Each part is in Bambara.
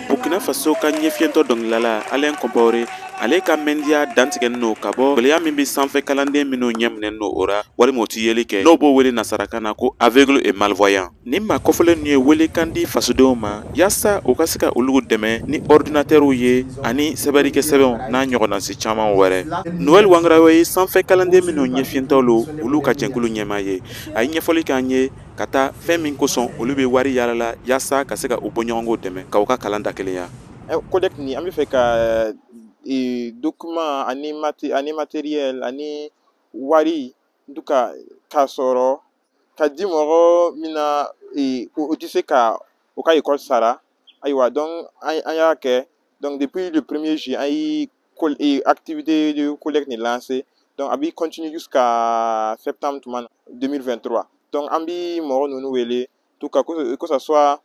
Burkina Faso ka ɲɛfiyɛntɔ dɔnkilidala Alain Compaoré, ale ka mɛndiya dantigɛnin no ka bɔ gɛlɛya min bɛ sanfɛ kalanden minnu ɲɛminɛ n'o o ra walima o ti yeli kɛ, n'o b'o wele nasarakan na ko aveugle et malvoyant. Nin maa kɔfɔlen ninnu ye welekan di fasodenw ma yaasa u ka se ka olu dɛmɛ ni ordinateurw ye ani sɛbɛnnikɛ sɛbɛnw n'a ɲɔgɔnnasi caman wɛrɛ. Noël Wangarawe ye sanfɛ kalanden minnu ɲɛfiyɛntɔ lo, olu ka jɛnkulu ɲɛmaa ye. A ye ɲɛfɔli k'an ye ka taa fɛn min kosɔn olu bɛ wari yaala la yaasa ka se ka u bɔɲɔgɔnko dɛmɛ k'aw ka kalan da kelenya. Collecte ni an bɛ fɛ ka document ani matériel ani wari en tout cas k'a sɔrɔ ka di mɔgɔ min na o tɛ se ka o ka école sara. Ayiwa, donc an y'a kɛ. Donc depuis le 1er juillet, an ye activité de collecte ni lancé. Donc a bɛ continuer jusqu'à septembre tuma na 2023. Donc an bi mɔgɔ ninnu wele, en tout cas que ça soit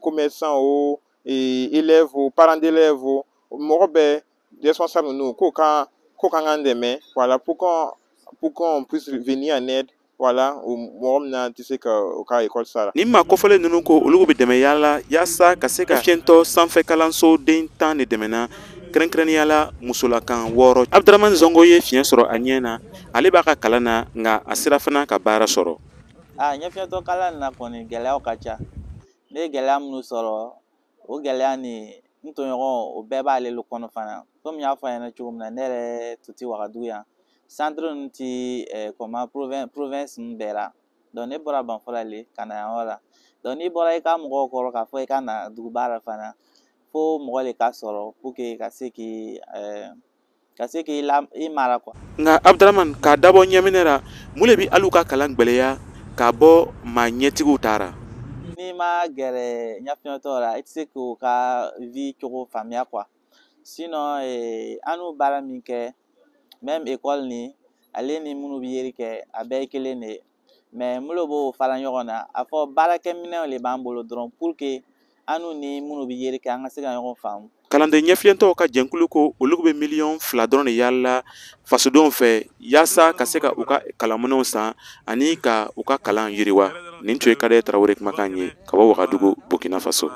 commerçant o, élève o, parents d'élèves o, mɔgɔ bɛɛ, responsable ninnu, k'o kan k'an dɛmɛ, voilà, pour qu'on puisse venir en aide, voilà, o mɔgɔ min na tɛ se ka o ka école sara. Nin maa kɔfɔlen ninnu ko olu bɛ dɛmɛ yaala yaasa ka se ka fiyɛntɔ sanfɛ kalanso den 10 de dɛmɛna, kɛrɛnkɛrɛnnenya la musolakan 6. Abdramane Zongo ye fiɲɛ sɔrɔ a ɲɛ na, ale b'a ka kalan na, nka a sera fana ka baara sɔrɔ. A ɲɛfiyɛntɔ kalan na kɔni, gɛlɛyaw ka ca. Ne ye gɛlɛya minnu sɔrɔ, o gɛlɛya ni n tɔɲɔgɔn, o bɛɛ b'ale le kɔnɔ fana. Komi n y'a fɔ a ɲɛna cogo min na, ne yɛrɛ tun tɛ Wagadugu yan, centre ninnu ti comment, province ninnu bɛɛ la. Donc ne bɔra Banfora le ka na yan yɔrɔ la. Donc n'i bɔra i ka mɔgɔw kɔrɔ k'a fɔ i ka na duguba la fana, fo mɔgɔ le ka sɔrɔ pour que ka se k'i la i mara quoi. Nka Abdramane, k'a dabɔ ɲɛminɛ la, mun de bɛ hali u ka kalan gwɛlɛya k'a bɔ maa ɲɛtigiw taara? N'i ma gɛrɛ ɲɛfiyɛntɔ la, i tɛ se k'o ka vie cogo faamuya quoi. Sinon an n'u baara min kɛ, même école ni ale ni minnu bɛ yeli kɛ, a bɛɛ ye kelen de ye. Mais minnu b'o fara ɲɔgɔn na, a fɔ baarakɛminɛnw de b'an bolo dɔrɔn pour que an n'u ni minnu bɛ yeli kɛ, an ka se ka ɲɔgɔn faamu. Kalanden ɲɛfiyɛntɔw ka jɛnkulu ko olu bɛ miliyɔn 2 dɔrɔn de yaala fasodenw fɛ yaasa ka se ka u ka kalanminɛnw san ani ka u ka kalan yiriwa. Nin tun ye Kadɛ Tarawele kumakan ye ka bɔ Wagadugu, Burkina Faso.